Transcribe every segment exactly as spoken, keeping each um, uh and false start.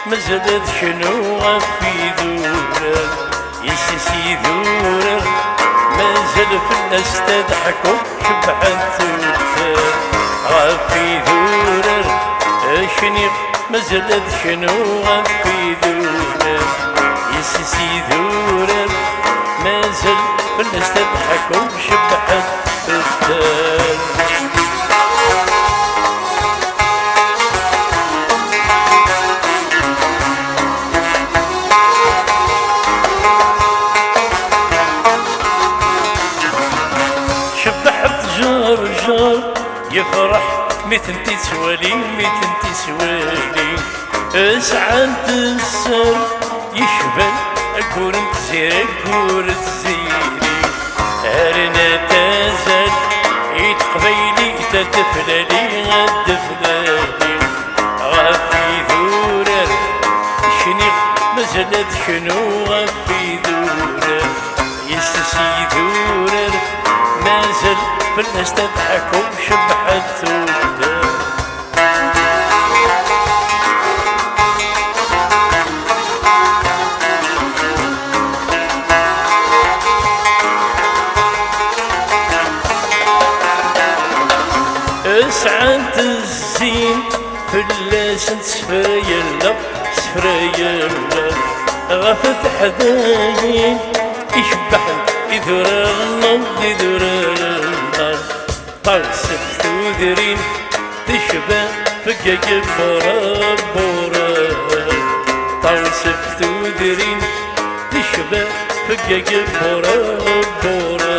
Mazal ad knu ɣef idurar, yessi-s idurar, mazal fell-as tadḥeku, cebbḥent tuddar. Ɣef idurar, akniɣ, mazal ad knu ɣef idurar, yessi-s idurar, mazal fell-as tadḥeku, cebbḥent tuddar. Cebbeḥ tjerjer, yefreḥ mi tent-ittwali, mi tent-ittwali. Sɛant sser yecban aggur n tziri, aggur n tziri. Rnant azal i teqbaylit ad teflali, ad teflali. Ɣef idurar cniɣ, mazal ad knu ɣef idurar. Yessi-s idurar, mazal fell-as tadḥeku, cebbḥent tuddar. Sɛant zzin fell-asent, sefra yella, sefra yella. Ɣef teḥdayin icebbeḥen idurar-nneɣ, idurar-nneɣ. Taɣseft tudrin tecba feggag n Bora Bora. Taɣseft tudrin tecba feggag n Bora Bora.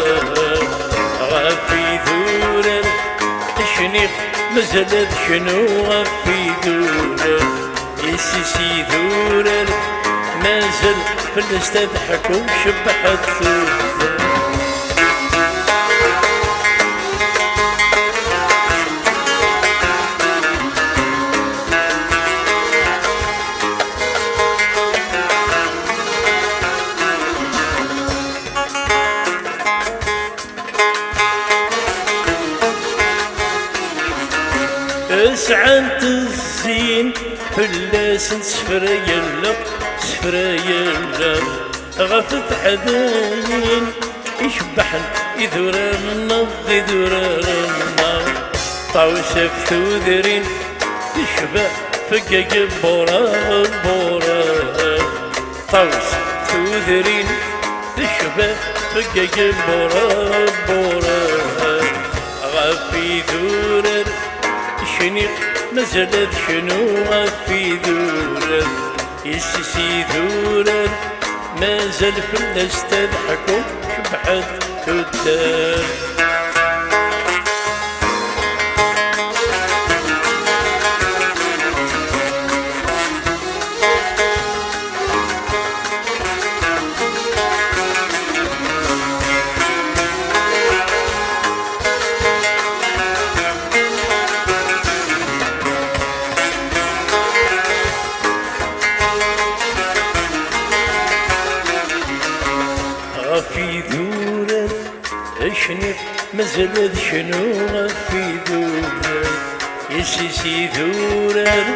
Ɣef idurar cniɣ, mazal ad knu ɣef idurar. Yessi-s idurar, mazal fell-as tadḥeku, cebbḥent tuddar. Sɛant zzin fell-asent, sefra yella, sefra yella. Ɣef teḥdayin icebbeḥen idurar-nneɣ, idurar-nneɣ. Ṭawes ɣef tudrin tecba feggag n Bora Bora. Ṭawes tudrin tecba feggag n Bora Bora. Ɣef idurar cniɣ, mazal ad knu ɣef idurar. Yessi-s idurar, mazal fell-as tadḥeku, cebbḥent tuddar. Ɣef idurar acniɣ, mazal ad knuɣ ɣef idurar. Yessi-s idurar,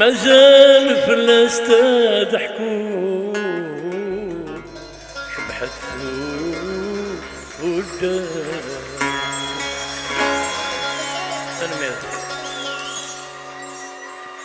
mazal fell-as tadḥeku, cebḥet tuddar. Tanemmirt.